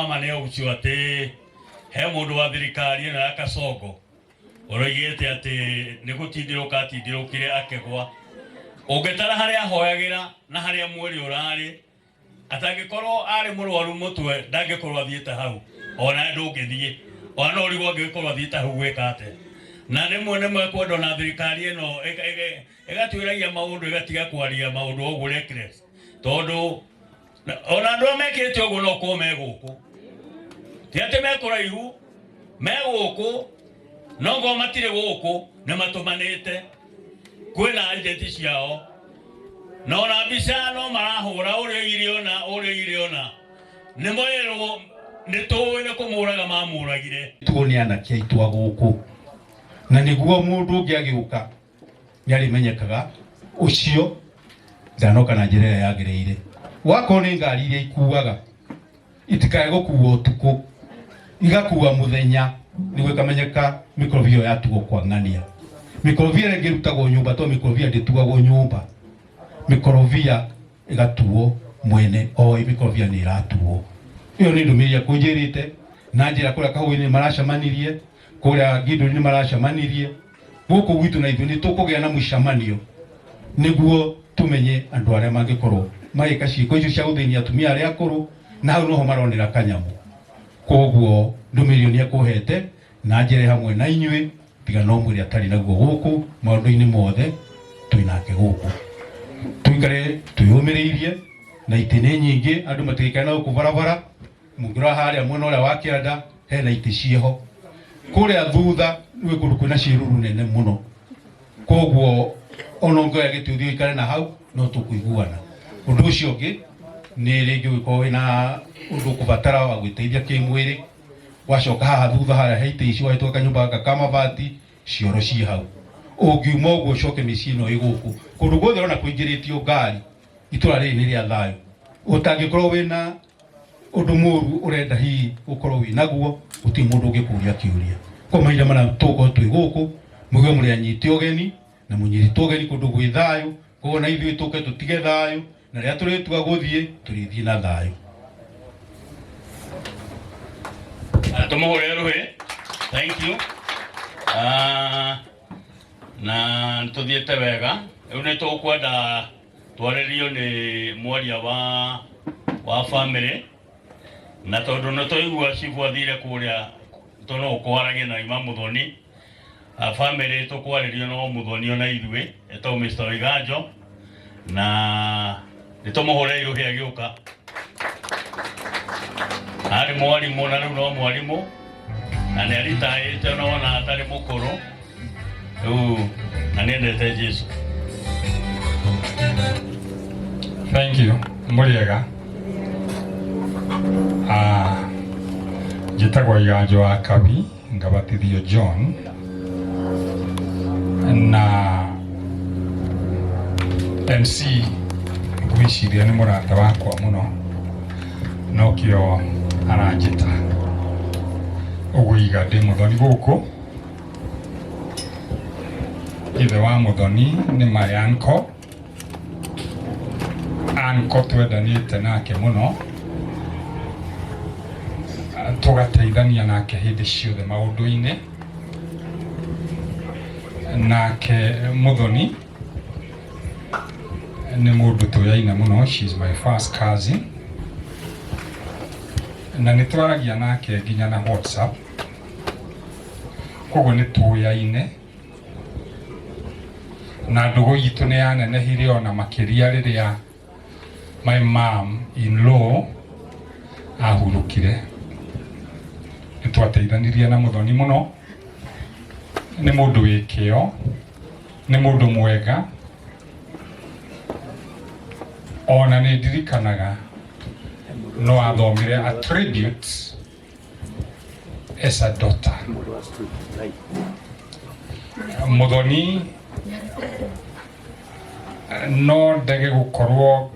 wa ma nĩ ũcio atĩ he mũndũ wa thirikari ĩno ya Kasongo ũroigĩte atĩ nĩ gũtindĩrũka atindĩrũkire akĩgwa. Ũngĩtara harĩa ahoyagĩra na harĩa mwĩrĩ ũrarĩ, atangĩkorwo arĩ mũrwaru mũtwe ndangĩkorwo athiĩte hau, ona ndũngĩthiĩ, ona no ũrigwo angĩgĩkorwo athiĩte hau gwĩka atĩa. Na rĩmwe nĩ mekwenda ona thirikari ĩno ĩgatuĩragia maũndũ ĩgatiga kwaria maũndũ ũguo reckless, tondũ ona andũ arĩa mekĩte ũguo no korwo me gũkũ, ti atĩ me kũraihu, me gũkũ, no ngorwo matirĩ gũkũ nĩ matũmanĩte, kwĩna agenti ciao, na ona mbica no marahũra ũrĩa oigire ona ũrĩa oigire ona nĩ mwerwo nĩ tũĩ nĩ kũmũraga mamũragire. Tuo nĩ anake aitũ a gũkũ, na nĩguo mũndũ ũngĩ agĩũka nĩ arĩmenyekaga ũcio ndanoka na njĩra ĩrĩa yagĩrĩire. Wakorwo nĩ ngari iria ikuaga itikae gũkuo ũtukũ, igakua mũthenya, nĩguo ĩkamenyeka mĩkorobia ĩyo yatuo kwa ng'ania. Mĩkorobia ĩrĩa ĩngĩrutagwo nyũmba, tondũ mĩkorobia ndĩtuagwo nyũmba, mĩkorobia ĩgatuo mwene oĩ mĩkorobia nĩ ĩratuo. Ĩyo nĩ ndũmĩrĩri akũnjĩrĩte na njĩra kũrĩa Kahũĩ-inĩ nĩ maracemanirie, kũrĩa Ngindũri nĩ maracemanirie, gũkũ gwitũ na ithuĩ nĩ tũkũgĩa na mũcemanio nĩguo tũmenye andũ arĩa mangĩkorwo magĩka ciĩko icio cia gũthĩnia atumia arĩa akũrũ, na hau noho maronera kanyamũ. Koguo ndũmĩrĩri ĩyo nĩ ekũhete na njĩre hamwe na inyuĩ, tiga no mwĩrĩ atarĩ naguo gũkũ maũndũ-inĩ mothe twĩ nake gũkũ. Tũikare twĩyũmĩrĩirie na itĩ nĩ nyingĩ, andũ matigaikare na gũkũ barabara. Mũngĩrora harĩa mwena ũrĩa wa kĩanda hena itĩ ciĩho, kũrĩa thutha gwĩ kũndũ kwĩna ciĩruru nene mũno, koguo ona ũngĩoya gĩtĩ ũthiĩ ũikare na hau no tũkũiguana. Ũndũ ũcio ũngĩ nĩ rĩngĩ ũngĩkorwo wĩna ũndũ ũkũbatara wa gwĩteithia kĩmwĩrĩ, wacoka haha thutha harĩa he itĩ ici wahĩtũka kanyũmba gaka ka mabati, cioro ciĩ hau. Ũngiuma ũguo ũcoke mĩciĩ ĩno ĩ gũkũ, kũndũ guothe ũrona kũingĩrĩtio ngari, itũra rĩrĩ nĩ rĩa thayũ. Ũtangĩkorwo wĩna ũndũ mũru ũrenda hihi gũkorwo wĩ naguo, gũtirĩ mũndũ ũngĩkũria kĩũria. Kwa mahinda mana tũgũkorwo twĩ gũkũ, mũigue mũrĩ anyite ũgeni na mũnyitĩtwo ũgeni kũndũ gwĩ thayũ, koguo na ithuĩ tũke tũtige thayũ, na rĩrĩa tũrĩtua gũthiĩ tũrĩthiĩ na thayũ. Tũmũhũre rũhĩ. Thank you. Na nĩtũthiĩte wega. Rĩu nĩ tũkwenda twarĩrio nĩ mwaria wa family, na tondũ nĩ twaigua cibũ athire kũrĩa tondũ no ũkwaragia na ima Muthoni, family tũkwarĩrio no Muthoni ona ithuĩ etagwo Mr. Waiganjo, na nĩ tũmũhũre irũhĩ agĩũka. Arĩ mwarimũ na rĩu no mwarimũ na nĩ aritaĩte ona wona atarĩ mũkũrũ rĩu, na nĩ endete Jesu. Thank you. Mũrĩega. Njĩtagwo Iganjo wa Kabi, ngabatithio John, na MC ngwĩciria nĩ mũrata wakwa mũno, nokĩo aranjĩta ũguo. Iga ndĩ mũthoni gũkũ, ithe wa mũthoni nĩ my uncle, uncle twendanĩte nake mũno, tũgateithania nake hĩndĩ ciothe maũndũ-inĩ. Nake mũthoni nĩ mũndũ tũyaine mũno, she is my first cousin, na nĩ twaragia nake nginya na WhatsApp, koguo nĩ tũyaine na ndũgũ itũ nĩ yanenehire ona makĩria rĩrĩa my mom in law ahurũkire. Nĩ twateithanirie na mũthoni mũno, nĩ mũndũ wĩ kĩo, nĩ mũndũ mwega. Ona nĩ ndirikanaga no athomire a tribute as a daughter. Muthoni no ndege gukorwo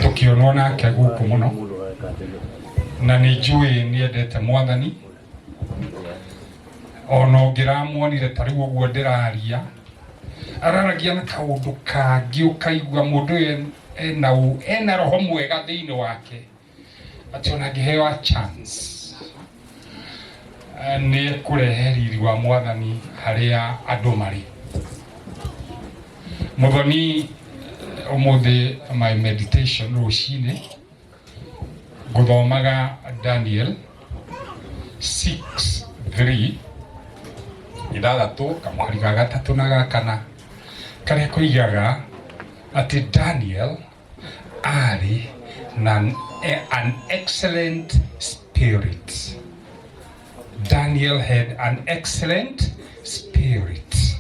tukionwo nake guku muno, na nĩ njũĩ nĩ endete mwathani. Ona ũngĩramuonire ta rĩu ũguo ndĩraria, araragia na kaũndũ kangĩ, ũkaigua mũndũ ũyũ ena roho mwega thĩinĩ wake. Atĩ ona angĩheo a chance nĩ kũrehe riri wa Mwathani harĩa andũ marĩ. Mũthoni, ũmũthĩ my meditation rũcinĩ ngũthomaga Daniel 6:3, 6 kamũhari ga gatatũ na ga kana, karĩa koigaga atĩ Daniel arĩ na an excellent spirit. Daniel had an excellent spirit,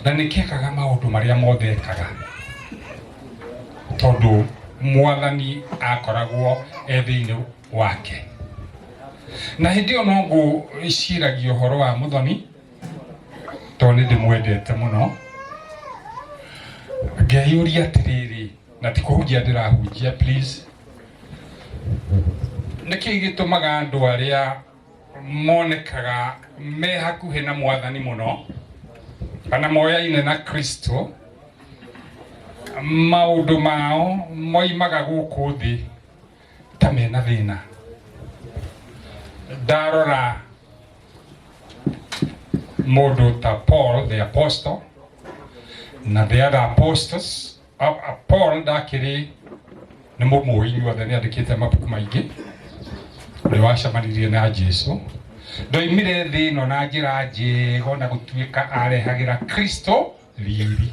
na nĩkĩekaga maũndũ marĩa mothe ekaga tondũ Mwathani akoragwo e thĩinĩ wake. Na hĩndĩ ĩyo no ngũciragia ũhoro wa Mũthoni, tondũ nĩ ndĩmwendete mũno, ngeyũria atĩrĩrĩ, na ti kũhunjia ndĩrahunjia, please, nĩkĩ gĩtũmaga andũ arĩa monekaga me hakuhĩ na Mwathani mũno kana moyaine na Kristo, maũndũ mao moimaga gũkũ thĩ ta mena thĩna? Ndarora mũndũ ta Paul the apostle na the other apostles, Paul ndakĩrĩ nĩ mũmũĩ inyuothe, nĩ andĩkĩte mabuku maingĩ, ũrĩa wacemanirie na Jesu, ndoimire thĩ ĩno na njĩra njega, ona gũtuĩka arehagĩra Kristo riri.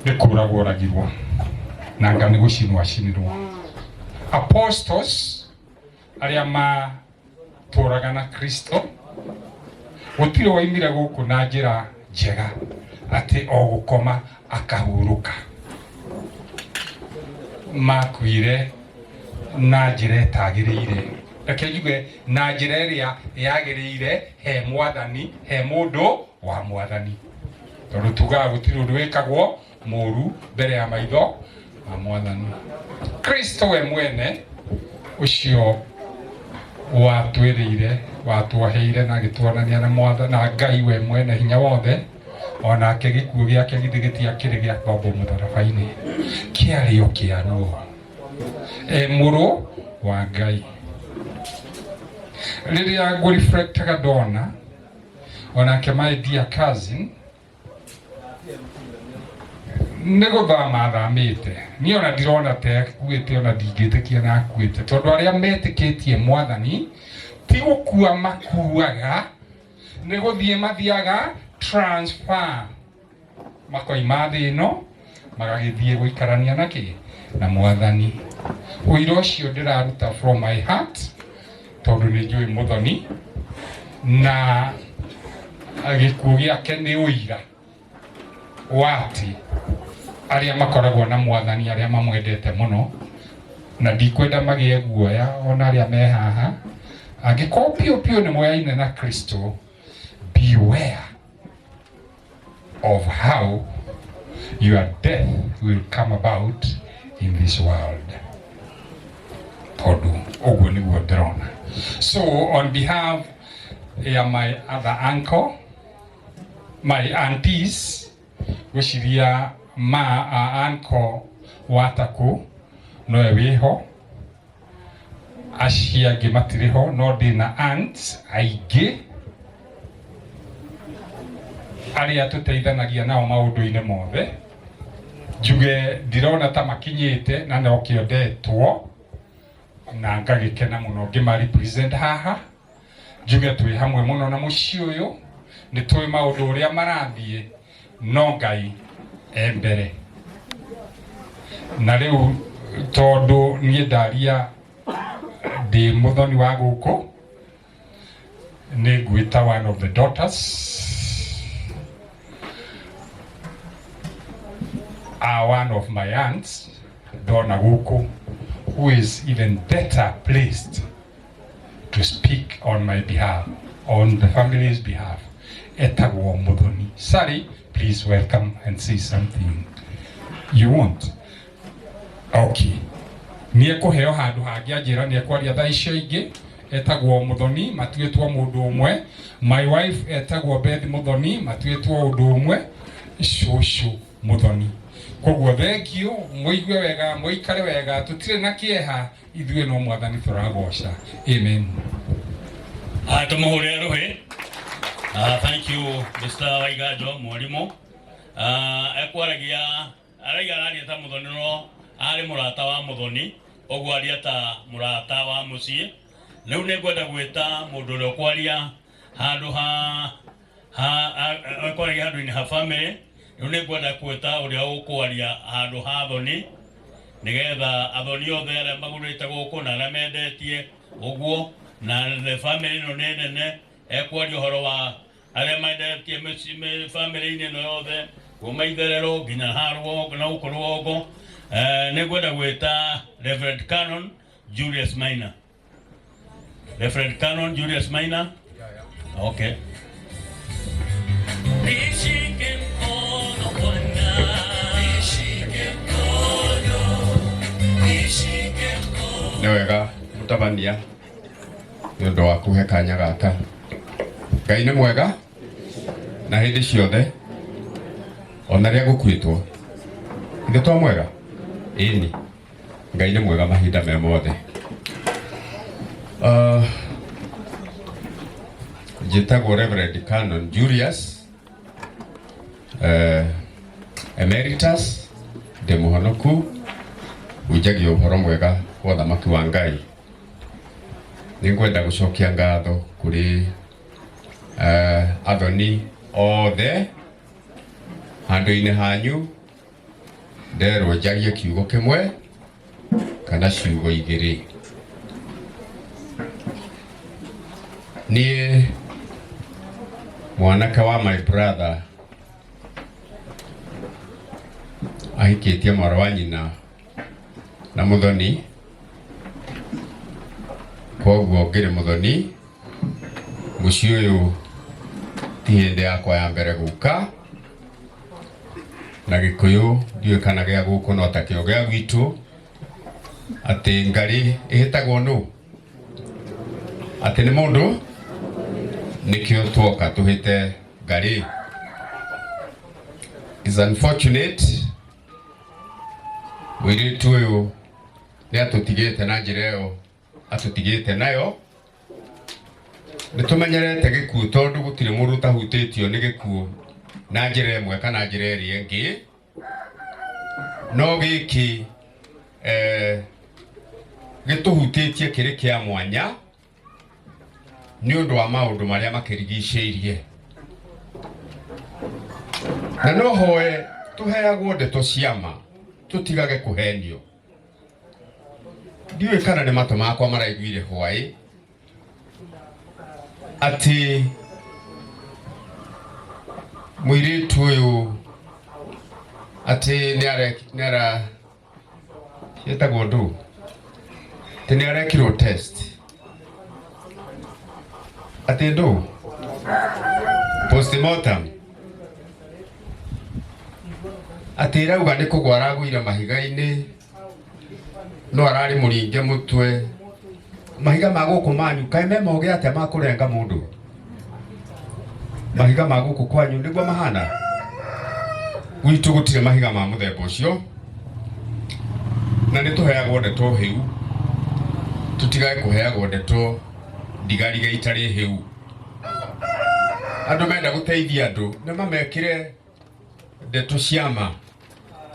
Nĩ kũragwo oragirwo na nga nĩ gũcinwo acinirwo. Apostles arĩa matũraga na Kristo, gũtirĩ waimire gũkũ na njĩra njega atĩ o gũkoma akahurũka. Makuire na njĩra ĩtagĩrĩire, reke njuge na njĩra ĩrĩa yagĩrĩire he Mwathani, he mũndũ wa Mwathani, tondũ tugaga gũtirĩ ũndũ wĩkagwo mũru mbere ya maitho ma Mwathani. Kristo we mwene ũcio watwĩrĩire, watuoheire na agĩtuonania na Mwathani na Ngai we mwene hinya wothe, onake gĩkuũ gĩake githĩ gĩtiakĩrĩ gĩa kwambwo mũtharaba-inĩ, kĩarĩ o kĩa ruo e mũrũ wa Ngai. Rĩrĩa ngũreflectaga ndona onake my dear cousin nĩ gũthama athamĩte, niĩ ona ndirona ta akuĩte, ona ndingĩtĩkia na akuĩte, tondũ arĩa metĩkĩtie Mwathani ti gũkua makuaga, nĩ gũthiĩ mathiaga transfer, makoima thĩ ĩno magagĩthiĩ gũikarania na kĩ na Mwathani. Ũira ũcio ndĩraruta from my heart, tondũ nĩ njũĩ Mũthoni, na gĩkuũ gĩake nĩ ũira wa atĩ arĩa makoragwo na Mwathani, arĩa mamwendete mũno, na ndikwenda magĩe guoya ona arĩa me haha, angĩkorwo piũ piũ nĩ moyaine na Kristo, beware of how your death will come about in this world, tondũ ũguo nĩguo ndĩrona. So on behalf ya my other uncle, my aunties, gwĩciria ma a uncle watakũ nowe wĩho, acio angĩ matirĩ ho, no ndĩna aunts aingĩ arĩa tũteithanagia nao maũndũ-inĩ mothe. Njuge ndirona ta makinyĩte na nokĩo ndetwo na ngagĩkena mũno ngĩma represent haha. Njuge twĩ hamwe mũno na mũciĩ ũyũ, nĩ tũĩ maũndũ ũrĩa marathiĩ, no Ngai e mbere. Na rĩu tondũ niĩ ndaria ndĩ mũthoni wa gũkũ, nĩ ngwĩta one of the daughters one of my aunts ndona gũkũ, who is even better placed to speak on my behalf, on the family's behalf, etagwo Muthoni Sally. Please welcome and say something you want. Okay, nĩ ekũheo handũ hangĩ, anjĩra nĩ ekwaria thaa icio ingĩ. Etagwo Muthoni, matuĩtwo mũndũ ũmwe. My wife etagwo Beth Muthoni, matuĩtwo ũndũ ũmwe, cũcũ Muthoni. Koguo thank you, muigue wega, muikare wega, tutire na kieha, ithuĩ no Mwathani tũragoca. Amen. Tumuhurire ruhi. Thank you, Mr. Waiganjo mwarimu. Ekwaragia araiga araria ta muthoni, no arĩ mũrata wa muthoni, ũguo aria ta mũrata wa mũciĩ. Rĩu nĩ ngwenda gwĩta mũndũ ũrĩa ũkwaria handũ ha ekwaragia handũ-inĩ ha family. Rĩu nĩ ngwenda gwĩta ũrĩa ũkwaria handũ ha thoni, nĩgetha athoni othe arĩa magũrĩte gũkũ na arĩa mendetie ũguo na the family ĩno nĩ nene, ekwaria ũhoro wa arĩa mendetie family-inĩ ĩno yothe kuma itherero nginya ha rũgongo na gũkũ rũgongo. Nĩ ngwenda gwĩta Reverend Canon Julius Maina. Reverend Canon Julius Maina. Okay. Nishike mkono Bwana, nishike mkono, nishike mkono. Nĩ wega mũtabania nĩ ũndũ wa kũhe kanya gaka. Ngai nĩ mwega na hĩndĩ ciothe, ona rĩrĩa gũkuĩtwo. Ithe to mwega? Ĩni, Ngai nĩ mwega mahinda me mothe. Njĩtagwo Reverend Canon Julius, Emeritus, ndĩ mũhonoku, hunjagia ũhoro mwega wa ũthamaki wa Ngai. Nĩ ngwenda gũcokia ngatho kũrĩ athoni othe handũ-inĩ hanyu. Nderwo njarie kiugo kĩmwe kana ciugo igĩrĩ. Niĩ mwanake wa my brother ahikĩtie mwarĩ wa nyina na mũthoni, koguo ngĩrĩ mũthoni. Mũciĩ ũyũ ti hĩndĩ yakwa ya mbere gũka, na Gĩkũyũ ndiũĩ kana gĩa gũkũ no ta kĩo gĩa gwitũ, atĩ ngarĩ ĩhĩtagwo nũ, atĩ nĩ mũndũ, nĩkĩo tuoka tũhĩte ngarĩ. Is unfortunate mũirĩtu ũyũ nĩ atũtigĩte na njĩra ĩyo atũtigĩte nayo. Nĩ tũmenyerete gĩkuũ tondũ gũtirĩ mũndũ ũtahutĩtio nĩ gĩkuũ na njĩra ĩmwe kana njĩra ĩrĩa ĩngĩ, no gĩkĩ gĩtũhutĩtie kĩrĩ kĩa mwanya nĩ ũndũ wa maũndũ marĩa makĩrigicĩirie. Na no hoe tũheagwo ndeto cia ma, tũtigage kũhenio. Ndiũĩ kana nĩ matũ makwa maraiguire hwaĩ atĩ mũirĩtu ũyũ atĩ nĩ ara ciĩtagwo ndũ, atĩ nĩ arekirwo test, atĩ ndũ postmortem, atĩ ĩrauga nĩ kũgwa aragũire mahiga-inĩ, no ararĩ mũringe mũtwe. Mahiga ma gũkũ manyu kaĩ me mogĩ atĩa ma kũrenga mũndũ? Mahiga ma gũkũ kwanyu nĩguo mahana? Gwitũ gũtirĩ mahiga ma mũthemba ũcio, na nĩ tũheagwo ndeto hĩu, tũtigage kũheagwo ndeto ndigarige itarĩ hĩu. Andũ menda gũteithia andũ nĩ mamekĩre ndeto cia ma,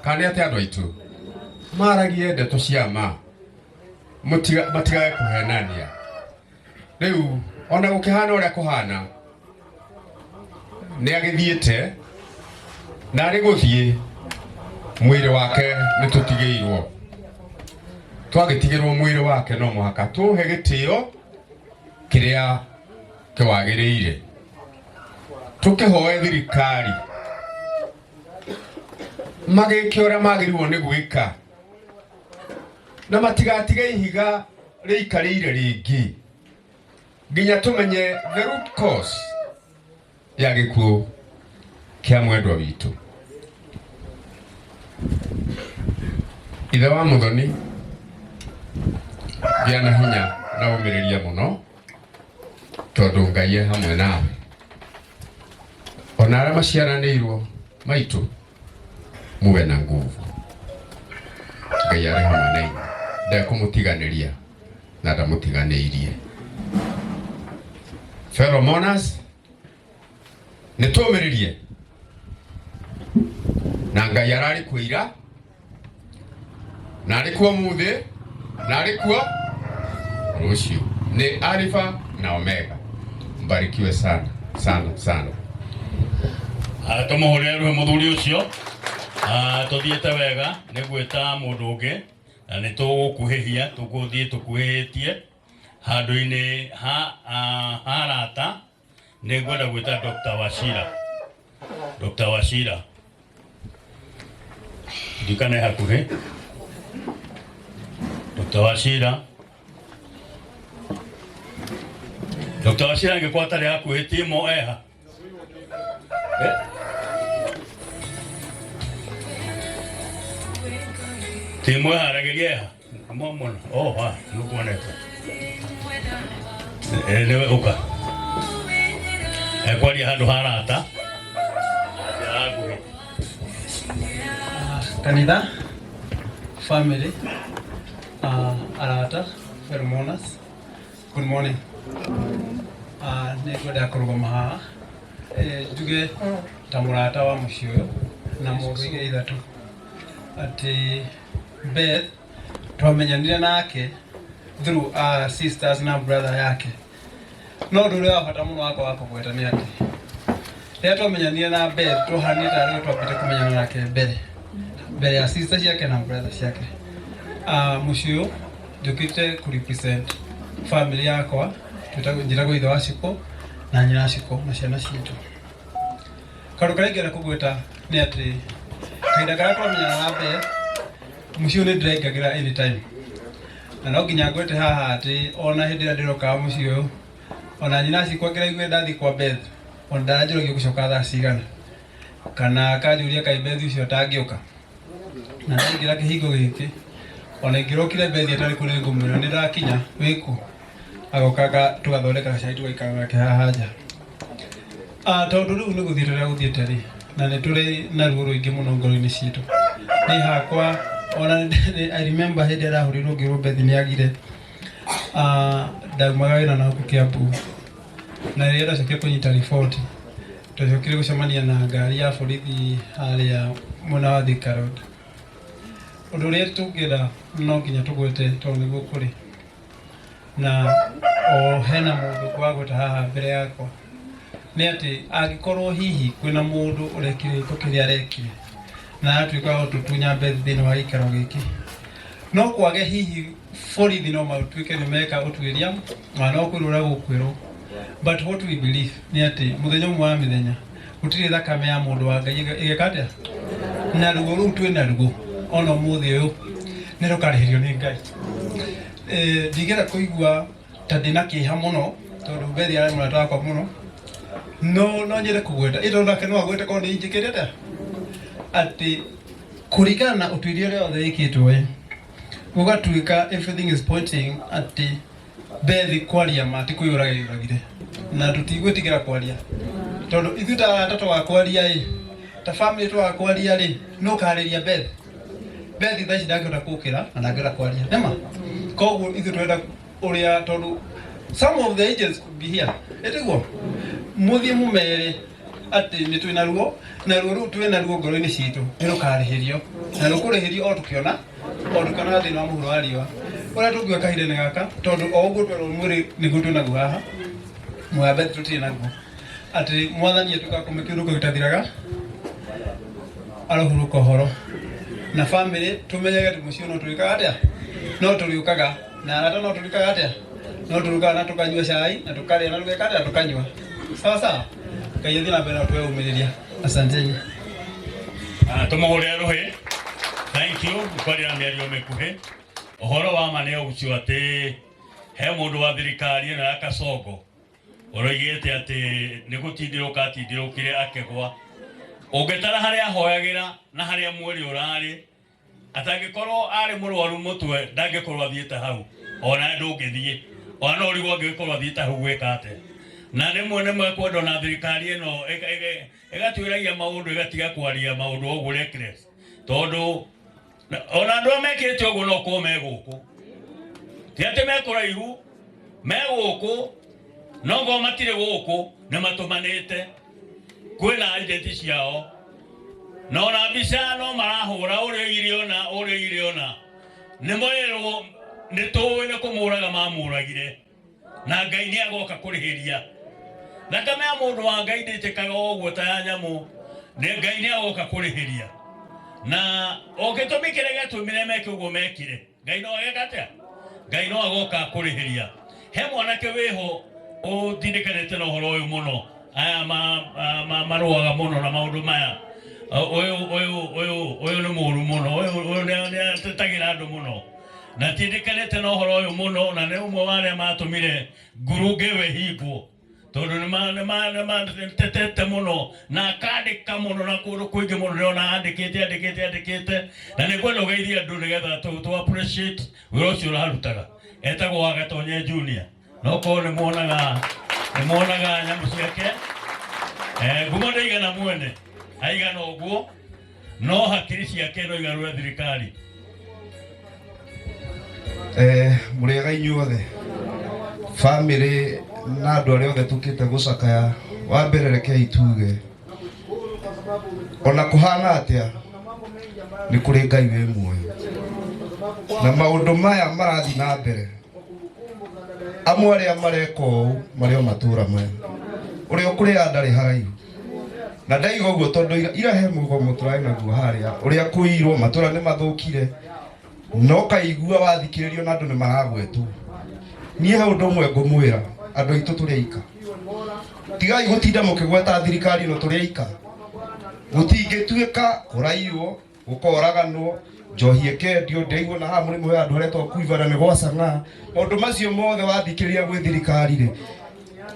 kana nĩ atĩ andũ aitũ maragie ndeto cia ma, matigage kũhenania. Rĩu ona gũkĩhana ũrĩa kũhana, nĩ agĩthiĩte, na arĩ gũthiĩ mwĩrĩ wake nĩ tũtigĩirwo. Twagĩtigĩrwo mwĩrĩ wake no mũhaka tũhe gĩtĩo kĩrĩa kĩwagĩrĩire, tũkĩhoe thirikari magĩke ũrĩa magĩrĩirwo nĩ gwĩka, na matigatige ihiga rĩikarĩire rĩngĩ nginya tũmenye the root cause ya gĩkuũ kĩa mwendwa witũ. Ithe wa mũthoni, gĩa na hinya na ũmĩrĩrie mũno, tondũ Ngai e hamwe nawe. Ona arĩa maciaranĩirwo maitũ Muwe na nguvu. Ngai arĩ hamwe na inyuĩ, ndekũmũtiganĩria na ndamũtiganĩirie. Fellow mourners, nĩ tũmĩrĩrie na Ngai ararĩ kuo ira na arĩ kuo mũthĩ na arĩ kuo rũciũ. Nĩ Alifa na Omega. Mbarikiwe sana sana sana. Tũmũhũrĩre rũhĩ mũthuri ũcio. Tũthiĩte wega nĩ gwĩta mũndũ ũngĩ na nĩ tũgũkuhĩhia, tũgũthiĩ tũkuhĩhĩtie handũ-inĩ ha arata. Nĩ ngwenda gwĩta Dr. Wachira. Dr. Wachira ndikane hakuhĩ. Dr. Wachira, Dr. Wachira angĩkorwo atarĩ hakuhĩ timo eha. Timo eharagĩria eha mũno. Oh, ha, nĩkuonete. Nĩwe ũka ekwaria handũ ha arata njĩra nguhĩ. Kanitha, family, arata, fellow mourners, good morning. Nĩ ngwenda kũrũgama haha njuge ta mũrata wa mũciĩ ũyũ na mũndũ igĩrĩ ithatũ atĩ Beth twamenyanire nake through our sisters na brother yake. No ũndũ ũrĩa wa bata mũno wakwa wa kũgweta nĩ atĩ rĩrĩa twamenyanire na Beth twahanire tarĩ twambĩte kũmenyana nake mbere mbere ya sister ciake na brother ciake. Mũciĩ ũyũ njũkĩte kũ represent family yakwa, njĩtagwo ithe wa Cikũ na nyina Cikũ na ciana citũ. Kaũndũ karĩa ingĩenda kũgweta nĩ atĩ kahinda karĩa twamenyana na Beth, mũciĩ ũyũ nĩ ndĩraingagĩra anytime, na no nginya ngwete haha atĩ ona hĩndĩ ĩrĩa ndĩrokaga mũciĩ ũyũ, ona nyina Cikũ angĩraiguire ndathiĩ kwa Beth, ona ndaranjũragia gũcoka thaa cigana, kana akanjũria kaĩ Beth ũcio atangĩũka. Na ndaingĩra kĩhingo gĩkĩ, ona ingĩrokire Beth atarĩ kũrĩ ngũmwĩra nĩ ndakinya wĩkũ, agoka tũgathondeka gacai tũgaikara nake haha nja. Tondũ rĩu nĩ gũthiĩ tũrĩa gũthiĩte rĩ, na nĩ tũrĩ na ruo rũingĩ mũno ngoro-inĩ citũ. Niĩ hakwa ona I remember hĩndĩ ĩrĩa ndahũrĩirwo ngĩrwo Beth nĩ agire, ndaumaga wĩra na gũkũ Kiambu, na rĩrĩa ndacokire kũnyita riboti, twacokire gũcemania na ngari ya borithi harĩa mwena wa Thika Road. Ũndũ ũrĩa tũngĩenda no nginya tũgwete tondũ nĩguo kũrĩ, na o hena mũndũ wagweta haha mbere yakwa, nĩ atĩ angĩkorwo hihi kwĩna mũndũ ũrekire gĩko kĩrĩa arekire na aratuĩka wa gũtũtunya Beth thĩinĩ wa gĩikaro gĩkĩ, no kwage hihi borithi no matuĩke nĩ meka ũtuĩria na no kwĩrwo ũrĩa gũkwĩrwo, but what we believe nĩ atĩ mũthenya ũmwe wa mĩthenya gũtirĩ thakame ya mũndũ wa Ngai ĩgeka atĩa, na ruo rũu twĩ naruo ona ũmũthĩ ũyũ nĩ rũkarĩhĩrio nĩ Ngai. Ndingĩenda kũigua ta ndĩna kĩeha mũno tondũ Beth arĩ mũrata wakwa mũno, no nyende kũgweta ĩ tondũ nake no agwete korwo nĩ injĩkĩte atĩa, atĩ kũringana na ũtuĩria ũrĩa wothe wĩkĩtwo ĩ, gũgatuĩka everything is pointing atĩ Beth kwaria ma ti kwĩyũraga yũragire, na tũtigwĩtigĩra kwaria tondũ ithuĩ ta arata twakwaria ĩ, ta family twakwaria rĩ, no karĩria Beth. Beth thaa ici ndangĩhota kũkĩra na ndangĩhota kwaria nĩma, koguo ithuĩ tũrenda ũrĩa tondũ some of the agents could be here, ĩtiguo mũthiĩ mũmere atĩ nĩ twĩna ruo, na ruo rũu twĩna ruo ngoro-inĩ citũ nĩ rũkarĩhĩrio, na rũkũrĩhĩrio o tũkĩona thĩinĩ wa mũhuro wa riũa. Ũrĩa tũngiuga kahinda-inĩ gaka, tondũ o ũguo twerwo mwĩrĩ nĩguo twĩnaguo haha, muoya Beth tũtirĩ naguo, atĩ mwathani atuĩka kũme kĩũndũ gĩtathiraga arohurũka ũhoro, na family tũmenyage atĩ mũciĩ no tũrĩkaga atĩa, no tũrĩũkaga, na arata no tũrĩkaga atĩa, no tũrĩũkaga na tũkanyua cai na tũkarĩa na tũgeka atĩa, tũkanyua. Sawa sawa, Ngai athiĩ na mbere na tweyũmĩrĩria. Asanteni. Tũmũhũrĩre rũhĩ. Thank you kwaria na mĩario mĩkuhĩ. Ũhoro wa ma nĩ ũcio atĩ he mũndũ wa thirikari ĩno ya Kasongo ũroigĩte atĩ nĩ gũtindĩrũka atindĩrũkire akĩgwa. Ũngĩtara harĩa ahoyagĩra na harĩa mwĩrĩ ũrarĩ, atangĩkorwo arĩ mũrwaru mũtwe ndangĩkorwo athiĩte hau, ona ndũngĩthiĩ, ona no ũrigwo angĩkorwo athiĩte hau gwĩka atĩa. Na rĩmwe nĩ mekwenda ona thirikari ĩno ĩgatuĩragia maũndũ ĩgatiga kwaria maũndũ ũguo reckless. Tondu ona andu arĩa mekĩte ũguo no korwo me gũkũ, ti atĩ me kũraihu, me gũkũ, no ngorwo matirĩ gũkũ nĩ matũmanĩte. Kwĩna agenti ciao na ona mbica no marahũra ũrĩa oigire ũna, ũrĩa oigire ũna. Nĩ mwerwo nĩ tũĩ nĩ kũmũraga mamũragire, na Ngai nĩ agoka kũrĩhĩria. Thakame ya mũndũ wa Ngai ndĩtĩkaga o ũguo ta ya nyamũ, nĩ Ngai nĩ agoka kũrĩhĩria. Na o gĩtũmi kĩrĩa gĩatũmire meke ũguo mekire, Ngai no ageka atĩa? Ngai no agoka kũrĩhĩria. He mwanake wĩho ũtindĩkanĩte na ũhoro ũyũ mũno, aya marũaga mũno na maũndũ maya. Ũyũ ũyũ ũyũ ũyũ nĩ mũũru mũno, ũyũ ũyũ nĩ atetagĩra andũ mũno na tindĩkanĩte na ũhoro ũyũ mũno, na nĩ ũmwe wa arĩa matũmire ngurunga ĩyo ĩhingwo, tondũ nĩmatetete mũno na akandĩka mũno na kũndũ kũingĩ mũno ndĩrona andĩkĩte andĩkĩte andĩkĩte, na nĩ ngwenda ũgeithie andũ nĩgetha tũ appreciate wĩra ũcio ũrarutaga. Etagwo Wagatonye Junior, no korwo nĩ muonaga nyamũ ciake. Ngumo ndĩigana mwene aigana ũguo, no hakiri ciake no igarũre thirikari. Mũrĩega inyuothe, bamĩrĩ na andũ arĩa othe tũkĩte gũcakaya. Wa mbere rekei tuge ona kũhana atĩa nĩ kũrĩ Ngai wĩ muoyo, na maũndũ maya marathiĩ na mbere, amwe arĩa mareka ũũ marĩ o matũra maya, ũrĩa ũkũrĩa ndarĩ haraihu. Na ndaiga ũguo tondũ ira he mũgomo tũrarĩ naguo harĩa, ũrĩa kũirwo matũra nĩ mathũkire, no kaigua wathikĩrĩrio na andũ nĩ maragwetwo. Niĩ he ũndũ ũmwe ngũmwĩra andũ aitũ, tũrĩ aika, tigai gũtinda mũkĩgweta thirikari ĩno, tũrĩ aika. Gũtingĩtuĩka kũraiywo, gũkoraganwo, njohi ĩkendio, ndĩraigua na haha mũrĩmo he andũ haretwo kuivana nĩ gwacang'a. Maũndũ macio mothe wathikĩrĩria gwĩ thirikari rĩ,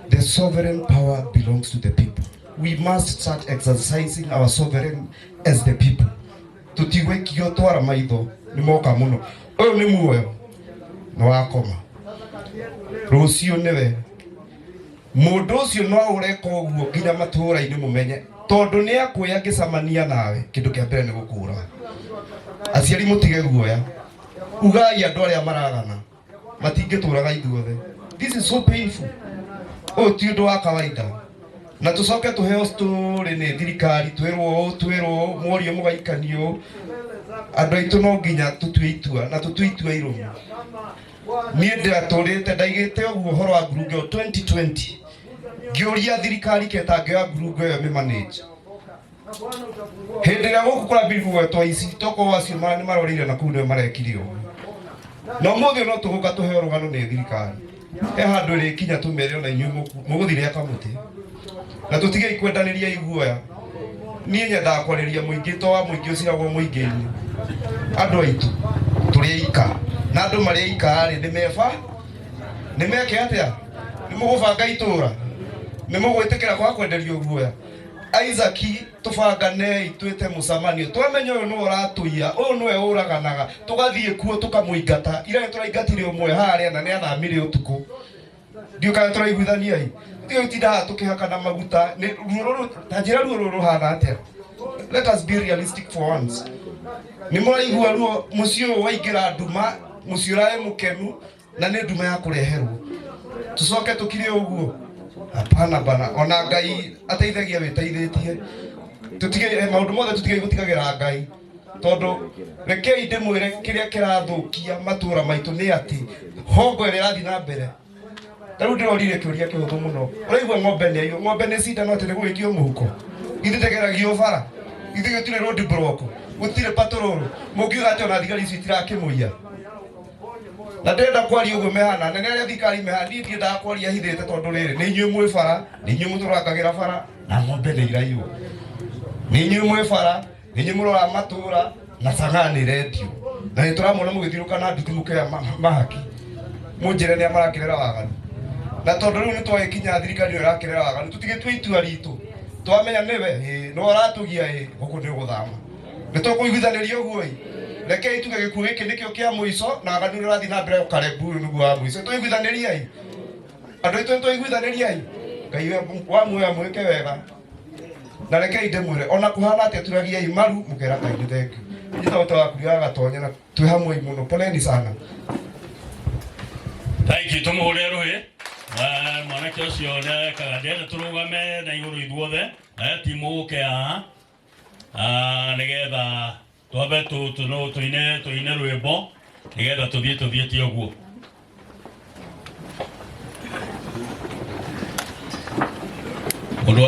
the sovereign power belongs to the people. We must start exercising our sovereign as the people. Tũtigwĩkio twara maitho nĩ moka mũno. Ũyũ nĩ muoyo nĩ wakoma, rũciũ nĩwe mũndũ ũcio no ũreka ũguo nginya matũũra-inĩ mũmenye, tondũ nĩ akwĩ angĩcamania nawe, kĩndũ kĩa mbere nĩ gũkũra. Aciari, mũtige guoya, ugai andũ arĩa maragana matingĩtũraga ithuothe. This is so painful. Ũyũ ti ũndũ wa kawaida, na tũcoke tũheo story nĩ thirikari, twĩrwo ũũ, twĩrwo ũũ, mworio mũgaikanio ũũ. Andũ aitũ, no nginya tũtue itua na tũtue itua irũmu. Niĩ ndĩratũrĩte ndaigĩte ũguo ũhoro wa ngurunga ĩyo 2020, ngĩũria thirikari ketangĩoya ngurunga ĩyo ĩmĩmanage hĩndĩ ĩrĩa gũkũ kũrambĩrĩria kũgwetwo ici, tokorwo acio nĩ marorĩire na kũu nĩo marekire ũguo. Na ũmũthĩ no tũgũka tũheo rũgano nĩ thirikari, he handũ ĩrĩkinya tũmere ona inyuĩ mũgũthire kamũtĩ, na tũtigei kwendanĩria iguoya. Niĩ nyendaga kwarĩria mũingĩ, to wa mũingĩ ũciragwo mũingĩ-inĩ. Andũ aitũ, tũrĩ aika, na andũ marĩ aika rĩ, nĩ meba nĩ meke atĩa? Nĩ mũgũbanga itũra, nĩ mũgwĩtĩkĩra kwaga kwenderio guoya? Isaac, tũbanganei twĩte mũcemanio, twamenya ũyũ nĩwe ũratũiya, ũyũ nĩwe ũraganaga, tũgathiĩ kuo tũkamũingata. Ira nĩ tũraingatire ũmwe harĩa na nĩ athamire ũtukũ. Ndiũ kana tũraiguithania i tiga gũtinda haha tũkĩhakana maguta. Nĩ ruo rũrũ, ta njĩra ruo rũrũ rũhana atĩa? Let us be realistic for once. Nĩ mũraigua ruo? Mũciĩ ũyũ waingĩra nduma, mũciĩ ũrarĩ mũkenu na nĩ nduma ya kũreherwo. Tũcoke tũkire ũguo? Hapana bana. Ona Ngai ateithagia wĩteithĩtie. Tũtige maũndũ mothe, tũtige gũtigagĩra Ngai, tondũ rekei ndĩmwĩre, kĩrĩa kĩrathũkia matũũra maitũ nĩ atĩ hongo ĩrĩa ĩrathiĩ na mbere. Ta rĩu ndĩrorire kĩũria kĩhũthũ mũno. Ũraigua ng'ombe nĩ aiywo, ng'ombe nĩ cindano atĩ nĩ gũgĩkio mũhuko? Ithuĩ ndegeragio bara, ithuĩ gũtirĩ road block, gũtirĩ patrol. Mũngiuga atĩ ona thigari icio itirakĩmũiya? Na ndĩrenda kwaria ũguo mehana nene arĩa thirikari mehana. Niĩ ndiendaga kwaria hithĩte, tondũ rĩrĩ nĩ inyuĩ mwĩ bara, nĩ inyuĩ mũtũrangagĩra bara, na ng'ombe nĩ iraiywo. Nĩ inyuĩ mwĩ bara, nĩ inyuĩ mũroraga matũũra, na cang'aa nĩ rendio, na nĩ tũramona mũgĩthiũrũka na nduthi mũkĩoya mahaki. Mũnjĩre nĩa marakĩrera waganu? Na tondũ rĩu nĩ twagĩkinya thirikari ĩyo ĩrakĩrera waganu, tũtigĩtue itua ritũ. Twamenya nĩwe ĩĩ nĩwe ũratũgia, ĩĩ gũkũ nĩ ũgũthama. Nĩ tũkũiguithanĩria ũguo ĩ? Rekei tuge gĩkuũ gĩkĩ nĩkĩo kĩa mũico, na waganu ũrĩa ũrathiĩ na mbere ũkarebu ũyũ nĩguo wa mũico. Tũiguithanĩriai andũ aitũ, nĩ tũiguithanĩriai. Ngai wa muoyo amwĩke wega, na rekei ndĩmwĩre, ona kũhana atĩa, turagiai maru mũkera Ngai nĩ thengiũ. Njĩtagwo twakuria Gatonye na twĩ hamwe mũno, poleni sana. Thank you, tumuhure ruhi. Mwanake ũcio nĩarekaga ndĩrenda tũrũgame na igũrũ ithuothe na timu ũke haha nĩgetha twambe tũine tũine rwĩmbo nĩgetha tũthiĩ tũthiĩte ũguo. Mũndũ.